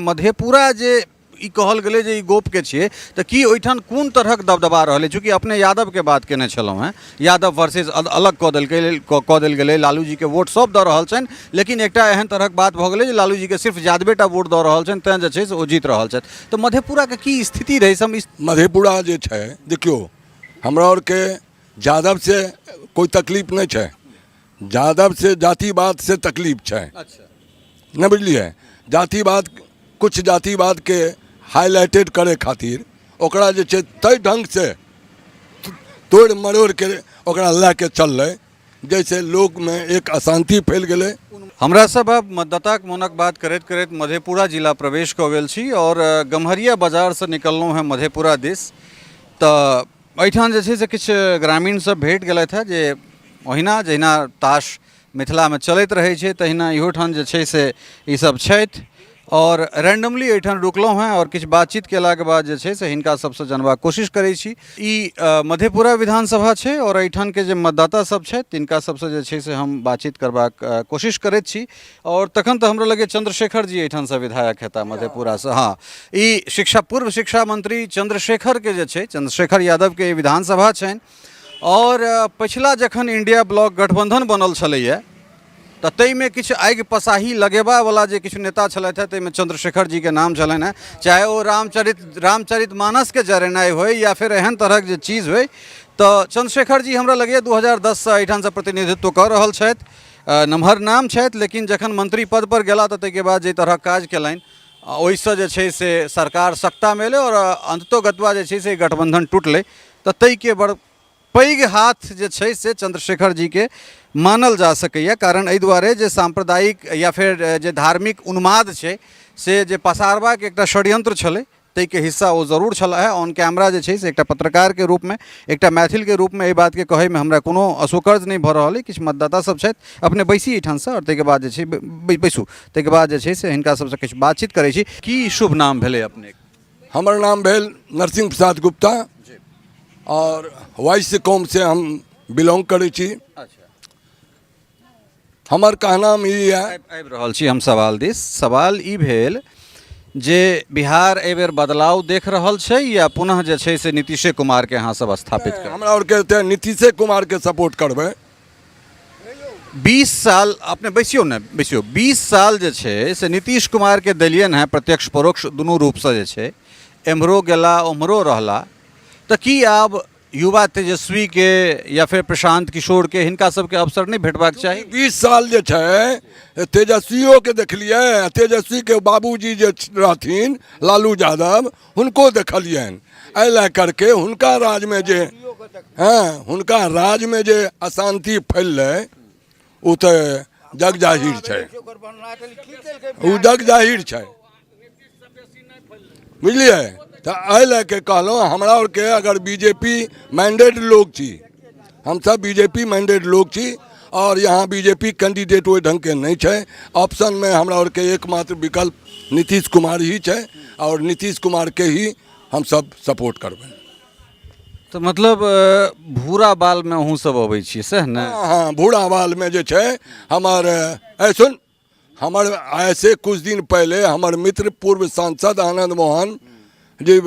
मधेपुरा जे ई कहल गेलै जे ई गोपके छियै, तऽ की ओहिठाम कोन तरहक दबदबा रहलै? चूँकि अपने यादवके बात केने छलहुँ हेँ, यादव वर्सेज अलग कऽ देलकै, कऽ देल गेलै, लालू जीके वोट सब दऽ रहल छनि, लेकिन एकटा एहन तरहक बात भऽ गेलै जे लालू जीके सिर्फ यादवे टा वोट दऽ रहल छनि, तैँ जे छै से ओ जीत रहल छथि। तऽ मधेपुराके की स्थिति रहै से हम मधेपुरा जे छै, देखियौ, हमरा आरके यादवसँ कोइ तकलीफ नहि छै, यादवसँ जातिवादसँ तकलीफ छै। नहि बुझलियै? जातिवाद, किछु जातिवादके हाइलाइटेड करै खातिर ओकरा जे छै ताहि ढङ्गसँ तोड़ि मरोड़िके ओकरा लए के चललै, जाहिसँ लोकमे एक अशान्ति फैल गेलै। हमरा सब आब मतदाताक मोनक बात करैत करैत मधेपुरा जिला प्रवेश कऽ गेल छी आओर गम्हरिया बाजारसँ निकललहुँ हेँ मधेपुरा दिस। तऽ एहिठाम जे छै से किछु ग्रामीण सब भेट गेलथि हेँ जे ओहिना जहिना ताश मिथिलामे चलैत रहै छै तहिना इहो ठाम जे छै से ईसब छथि आओर रैंडमली एहिठाम रुकलहुँ हेँ आओर किछु बातचीत केलाके बाद जे छै से हिनका सबसँ जानबाक कोशिश करै छी। ई मधेपुरा विधानसभा छै आओर एहिठामके जे मतदाता सब छथि तिनका सबसँ जे छै से हम बातचीत करबाक कोशिश करैत छी। आओर तखन तऽ हमरा लगैए चंद्रशेखर जी एहिठामसँ विधायक हेताह मधेपुरासँ। हँ, ई शिक्षा पूर्व शिक्षा मंत्री चंद्रशेखरके जे छै, चंद्रशेखर यादवके ई विधानसभा छनि। आओर पछिला जखन इंडिया ब्लॉक गठबंधन बनल छलैए तऽ ताहिमे किछु आगि पसाही लगेबावला जे किछु नेता छलथि हेँ ताहिमे चंद्रशेखर जीके नाम छलनि हेँ, चाहे ओ रामचरित मानसके जरेनाइ होइ या फेर एहन तरहक जे चीज होइ। तऽ चंद्रशेखर जी हमरा लगैए 2010सँ एहिठामसँ प्रतिनिधित्व कऽ रहल छथि, नमहर नाम छथि, लेकिन जखन मंत्री पदपर गेला तऽ ताहिके बाद जाहि तरहक काज केलनि ओहिसँ जे छै से सरकार सत्तामे एलै आओर अन्ततोगत्वा जे छै से गठबन्धन टुटलै। तऽ ताहिके बड़ पैघ हाथ जे छै से चंद्रशेखर जीके मानल जा सकैए, कारण एहि दुआरे जे साम्प्रदायिक या फेर जे धार्मिक उन्माद छै से जे पसारबाक एकटा षड्यंत्र छलै ताहिके हिस्सा ओ जरूर छलाह। ऑन कैमरा जे छै से एकटा पत्रकारके रूपमे, एकटा मैथिलके रूपमे एहि बातके कहैमे हमरा कोनो असौकर्य नहि भऽ रहल अइ। किछु मतदाता सब छथि, अपने बैसी एहिठामसँ आओर ताहिके बाद जे छै बैसू, ताहिके बाद जे छै से हिनका सबसँ किछु बातचीत करै छी। की शुभ नाम भेलै अपनेके? हमर नाम भेल नरसिंह प्रसाद गुप्ता और वाइस कॉम से हम बिलोंग करै छी। हमर कहनाम ई यऽ। आबि रहल छी हम सवाल दिस। सवाल ई भेल जे बिहार एहिबेर बदलाव देख रहल छै या पुनः जे छै से नीतीशे कुमारके अहाँ सब स्थापित करबै? हमरा आरके तऽ नीतीशे कुमारके सपोर्ट करबै। 20 साल अपने बैसियौ ने, बैसियौ। 20 साल जे छै से नीतीश कुमारके देलियनि हेँ प्रत्यक्ष परोक्ष दुनू रूपसँ जे छै, एम्हरो गेला ओम्हरो रहला, तऽ की आब युवा तेजस्वीके या फेर प्रशांत किशोरके हिनका सबके अवसर नहि भेटबाक चाही? 20 साल जे छै तेजस्वियोके देखलियै, तेजस्वीके बाबूजी जे रहथिन लालू यादव हुनको देखलियनि। एहि लए करके हुनका राजमे जे, हँ, हुनका राजमे जे अशान्ति फैललै ओ तऽ जग जाहिर छै, ओ जग जाहिर छै, बुझलियै? तऽ एहि लए के कहलहुँ, हमरा आरके अगर बी जे पी मैंडेट लोक छी, हमसब बी जे पी मैंडेट लोक छी और यहाँ बी जे पी कैंडिडेट ओहि ढङ्गके नहि छै। ऑप्शनमे हमरा आरके एकमात्र विकल्प नीतीश कुमार ही छै और नीतीश कुमारके ही हमसब सपोर्ट करबै। तऽ मतलब भूरा बालमे अहूँ सब अबै छियै सएह ने? हँ, भूरा बालमे जे छै हमर, ऐ सुन, हमर ऐसे कुछ दिन पहले हमर मित्र पूर्व सांसद आनंद मोहन जी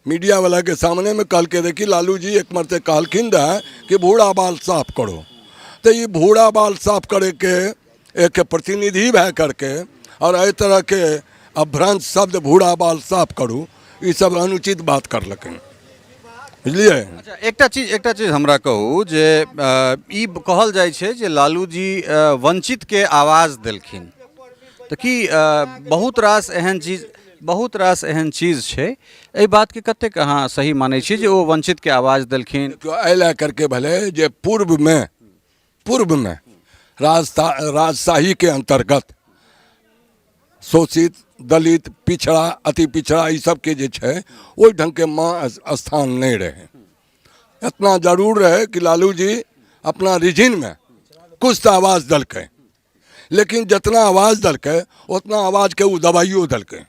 मीडिया वाला के सामने में कहलके रहे कि लालू जी एक मरते कहलखिन रहे कि भूरा बाल साफ करो, तो ये भूरा बाल साफ करे के एक प्रतिनिधि भए करके और एहि तरह के अभ्रंश शब्द भूरा बाल साफ करू, ई सब अनुचित बात करलखिन, बुझलियै? अच्छा, एकटा चीज हमरा कहू जे ई कहल जाइ छै जे लालू जी वंचितके आवाज देलखिन, तऽ की बहुत रास एहन चीज, बहुत रास एहन चीज छै, एहि बातके कतेक अहाँ सही मानै छी जे ओ वंचितके आवाज देलखिन? देखियौ, एहि लए करके भेलै जे पूर्वमे राजशाहीके अन्तर्गत शोषित, दलित, पिछड़ा, अति पिछड़ा, ई सबके जे छै ओहि ढङ्गके माँ स्थान नहि रहै। एतना जरूर रहै कि लालू जी अपना रिजिनमे किछु तऽ आवाज देलकै, लेकिन जितना आवाज देलकै उतना आवाजके ओ दबाइयो देलकै।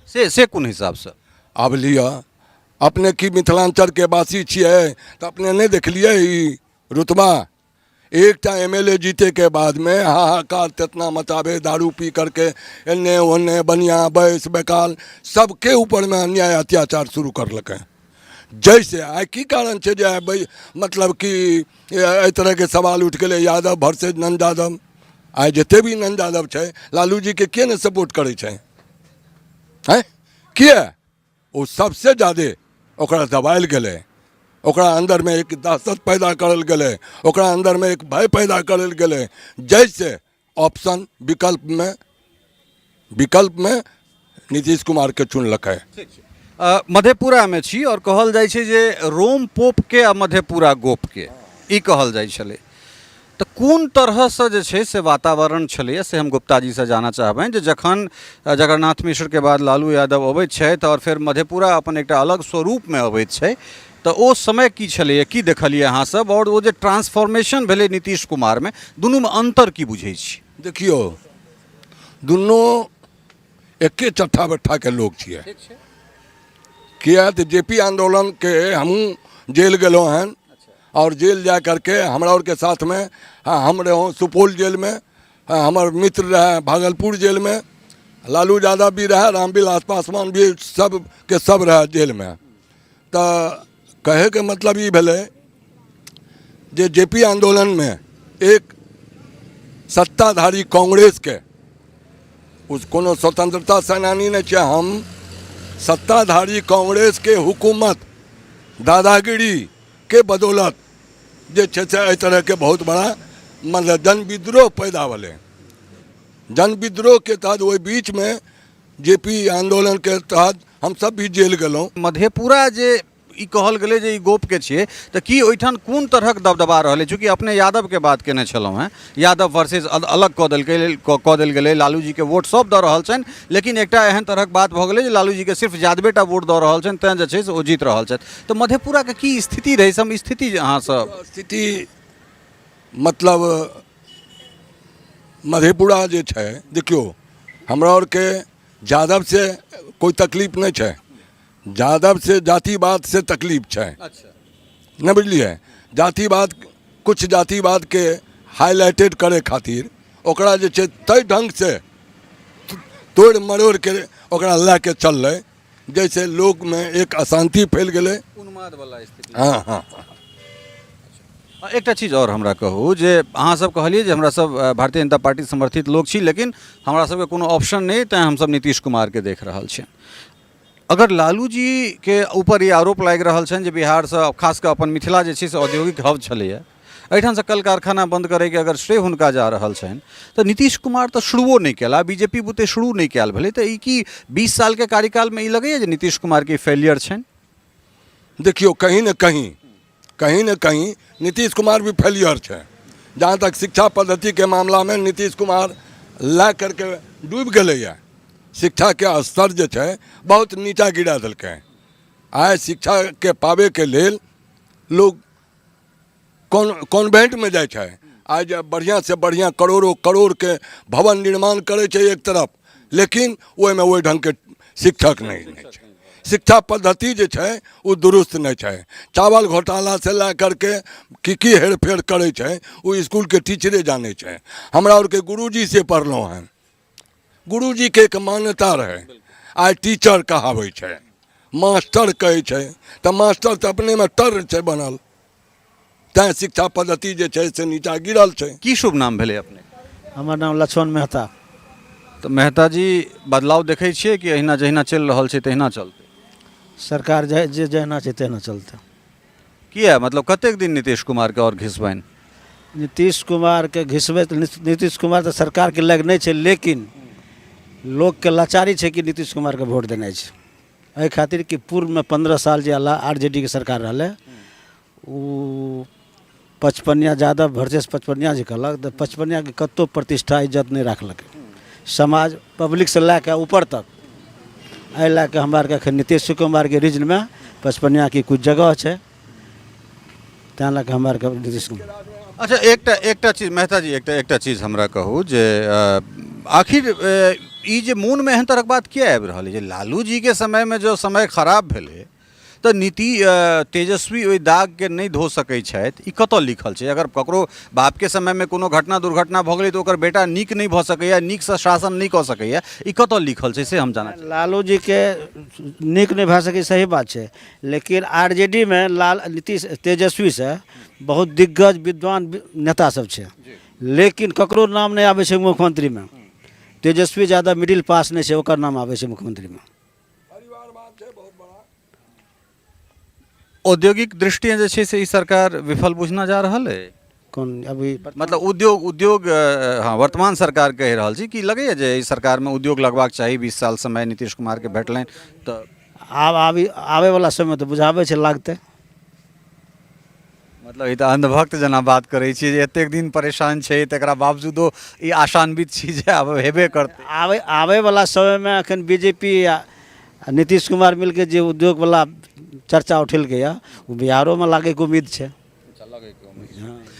से कोन हिसाबसँ? आब लिअ, अपने की मिथिलाञ्चलके वासी छियै तऽ अपने नहि देखलियै ई रुतबा? एकटा एम एल ए जीतेके बादमे हाहाकार तेतना मचाबे, दारू पी करके एन्ने ओन्ने बनिया बैस बेकाल सबके ऊपरमे अन्याय अत्याचार शुरू करलकै। जैसे आइ की कारण छै जे आइ मतलब कि एहि तरहके सवाल उठि गेलै यादव वर्सेज नन यादव। आइ जते भी नन यादव छै लालू जीके किए नहि सपोर्ट करै छै? आँय, किए? ओ सबसे जादे ओकरा दबायल गेलै, ओकरा अन्दरमे एक दहशत पैदा करल गेलै, ओकरा अन्दरमे एक भय पैदा करल गेलै, जैसे ऑप्शन विकल्पमे विकल्पमे नीतीश कुमारके चुनलकै। मधेपुरामे छी आओर कहल जाइ छै जे रोम पोपके आ मधेपुरा गोपके ई कहल जाइ छलै, तऽ कोन तरहसँ जे छै से वातावरण छलैए से हम गुप्ताजीसँ जानऽ चाहबनि जे जखन जगन्नाथ मिश्रके बाद लालू यादव अबैत छथि आओर फेर मधेपुरा अपन एकटा अलग स्वरूपमे अबैत छै, तऽ ओ समय की छलैए, की देखलियै अहाँसभ, आओर ओ जे ट्रांसफॉर्मेशन भेलै नीतीश कुमारमे, दुनूमे अन्तर की बुझै छी? देखियौ, दुनू एके चट्ठा बट्ठाके लोक छियै। किया तऽ जे पी आन्दोलनके हमहूँ जेल गेलहुँ हन आओर जेल जा करके हमरा आओरके साथमे, हँ, हम रहौँ सुपौल जेलमे, हँ, हमर मित्र रहए भागलपुर जेलमे, लालू यादव भी रहए, रामविलास पासवान भी, सबके सब रहए जेलमे। तऽ कहैके मतलब ई भेलै जे जे पी आन्दोलनमे एक सत्ताधारी कांग्रेसके ओ कोनो स्वतंत्रता सेनानी नहि छै, हम सत्ताधारी कांग्रेसके हुकूमत दादागिरीके बदौलत जे छै से एहि तरहके बहुत बड़ा मतलब जन विद्रोह पैदा भेलै। जन विद्रोहके तहत ओहि बीचमे जे पी आन्दोलनके तहत हमसब भी जेल गेलहुँ। मधेपुरा जे ई कहल गेलै जे ई गोपके छियै, तऽ की ओहिठाम कोन तरहक दबदबा रहलै? चूँकि अपने यादवके बात केने छलहुँ हेँ, यादव वर्सेज अलग कऽ देलकै, कऽ देल गेलै, लालू जीके वोट सब दऽ रहल छनि, लेकिन एकटा एहन तरहक बात भऽ गेलै जे लालू जीके सिर्फ यादवेटा वोट दऽ रहल छनि, तैँ जे छै से ओ जीत रहल छथि। तऽ मधेपुराके की स्थिति रहै से हम स्थिति जे अहाँसँ स्थिति मतलब मधेपुरा जे छै, देखियौ, हमरा आरके यादवसँ कोइ तकलीफ नहि छै, यादव से जातिवाद से तकलीफ छै। नहि बुझलियै? जातिवाद, कुछ जातिवादके हाईलाइटेड करै खातिर ओकरा जे छै ताहि ढङ्गसँ तोड़ि मरोड़िके ओकरा लए के चललै, जैसे लोकमे एक अशान्ति फैल गेलै। उन्माद वाला स्थिति। हँ हँ। एकटा चीज आओर हमरा कहू जे अहाँसब कहलियै जे हमरा सब भारतीय जनता पार्टी समर्थित लोक छी, लेकिन हमरा सबके कोनो ऑप्शन नहि, तैँ हमसब नीतीश कुमारके देख रहल छियनि। अगर लालू जीके ऊपर ई आरोप लागि रहल छनि जे बिहारसँ खास कऽ अपन मिथिला जे छै से औद्योगिक हब छलैए, एहिठामसँ कल कारखाना बन्द करैके अगर श्रेय हुनका जा रहल छनि, तऽ नीतीश कुमार तऽ शुरुओ नहि कयला, बी जे पी बुते शुरू नहि कयल भेलै, तऽ ई की 20 सालके कार्यकालमे ई लगैए जे नीतीश कुमारके फेलियर छनि? देखियौ, कहीं ने कहीं, कहीं ने कहीं नीतीश कुमार भी फेलियर छै। जहाँ तक शिक्षा पद्धतिके मामलामे नीतीश कुमार लए करके डूबि गेलैए, शिक्षाके स्तर जे छै बहुत नीचा गिरा देलकै। आइ शिक्षाके पाबैके लेल लोक कॉन्वेंटमे जाइ छै, आइ जे बढ़िआँसँ बढ़िआँ करोड़ो करोड़के भवन निर्माण करै छै एक तरफ, लेकिन ओहिमे ओहि ढङ्गके शिक्षक नहि छै, शिक्षा पद्धति जे छै ओ दुरुस्त नहि छै। चावल घोटालासँ लए करके की की हेरफेर करै छै ओ इसकुलके टीचरे जानै छै। हमरा आरके गुरुजी से पढ़लहुँ हँ, गुरुजीके एक मान्यता रहै, आइ टीचर कहाबै छै, मास्टर कहै छै, तऽ मास्टर तऽ अपनेमे तर छै बनल, तैँ शिक्षा पद्धति जे छै से नीचाँ गिरल छै। की शुभ नाम भेलै अपने? हमर नाम लक्ष्मण मेहता। तऽ मेहता जी, बदलाव देखै छियै कि अहिना जहिना चलि रहल छै तहिना चलतै? सरकार जे जहिना छै तहिना चलतै। किया? मतलब कतेक दिन नीतीश कुमारके आओर घिसबनि? नीतीश कुमारके घिसबै तऽ नीतीश कुमार तऽ सरकारके लग नहि छै, लेकिन लोकके लाचारी छै कि नीतीश कुमारके वोट देनाइ छै, एहि खातिर कि पूर्वमे 15 साल जे आर जे डी के सरकार रहलै, ओ पचपनिया यादव वर्सेस पचपनिया जे कहलक, तऽ पचपनियाके कतहु प्रतिष्ठा इज्जत नहि राखलकै समाज पब्लिकसँ लए कऽ ऊपर तक। एहि लए कऽ हमरा आरके एखन नीतीश कुमारके रीजनमे पचपनियाके किछु जगह छै, तैँ लए कऽ हमरा आरके नीतीश कुमार। अच्छा, एकटा चीज मेहता जी, एकटा चीज हमरा कहू जे आखिर ई जे मोनमे एहन तरहक बात किया आबि रहल अइ जे लालू जीके समयमे जो समय खराब भेलै तऽ नीति तेजस्वी ओहि दागके नहि धो सकै छथि। ई कतऽ लिखल छै? अगर ककरो बापके समयमे कोनो घटना दुर्घटना भऽ गेलै तऽ ओकर बेटा नीक नहि भऽ सकैए, नीकसँ शासन नहि कऽ सकैए, ई कतऽ लिखल छै से हम जानऽ चाहै। लालू जीके नीक नहि भए सकै, सही बात छै, लेकिन आर जे डी मे लाल नीतीश तेजस्वीसँ बहुत दिग्गज विद्वान नेता सब छै, लेकिन ककरो नाम नहि आबै छै मुख्यमंत्रीमे। तेजस्वी ज्यादा मिडिल पास नहि छै, ओकर नाम आबै छै मुख्यमंत्रीमे। औद्योगिक दृष्टिए जे छै से ई सरकार विफल बुझना जा रहल अइ? कोन अभी? मतलब उद्योग उद्योग हँ, वर्तमान सरकार कहि रहल छी कि लगैए जे एहि सरकारमे उद्योग लगबाक चाही? 20 साल समय नीतीश कुमारके भेटलनि तऽ आब आबी आबैवला समय तऽ बुझाबै छै लागतै। मतलब ई तऽ अन्धभक्त जेना बात करै छी जे एतेक दिन परेशान छै तकरा बावजूदो ई आशान्वित छी जे आब हेबे करतै। आबैवला समयमे एखन बी जे पी आ नीतीश कुमार मिलके जे उद्योगवला चर्चा उठेलकैए, ओ बिहारोमे लागैके उम्मीद छै।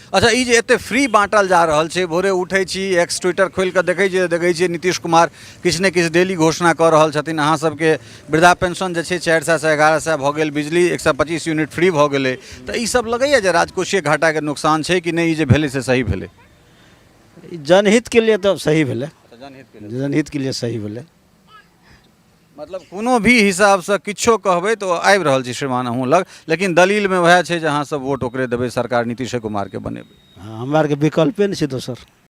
अच्छा, ई जे एते फ्री बाँटल जा रहल छै, भोरे उठै छी, एक्स ट्विटर खोलि कऽ देखै छियै, देखै छियै नीतीश कुमार किछु ने किछु डेली घोषणा कऽ रहल छथिन। अहाँ सबके वृद्धा पेंशन जे छै 400सँ 1100 भऽ गेल, बिजली 125 यूनिट फ्री भऽ गेलै, तऽ ई सब लगैए जे राजकोषीय घाटाके नुकसान छै कि नहि? ई जे भेलै से सही भेलै? ई जनहितके लिए तऽ सही भेलै, जनहितके लिए सही भेलै। मतलब कोनो भी हिसाबसँ किछो कहबै तऽ ओ आबि रहल छै श्रीमान अहूँ लग, लेकिन दलीलमे वएह छै जे अहाँ सब वोट ओकरे देबै, सरकार नीतीशे कुमारके बनेबै। हँ, हमरा आरके विकल्पे नहि छै दोसर।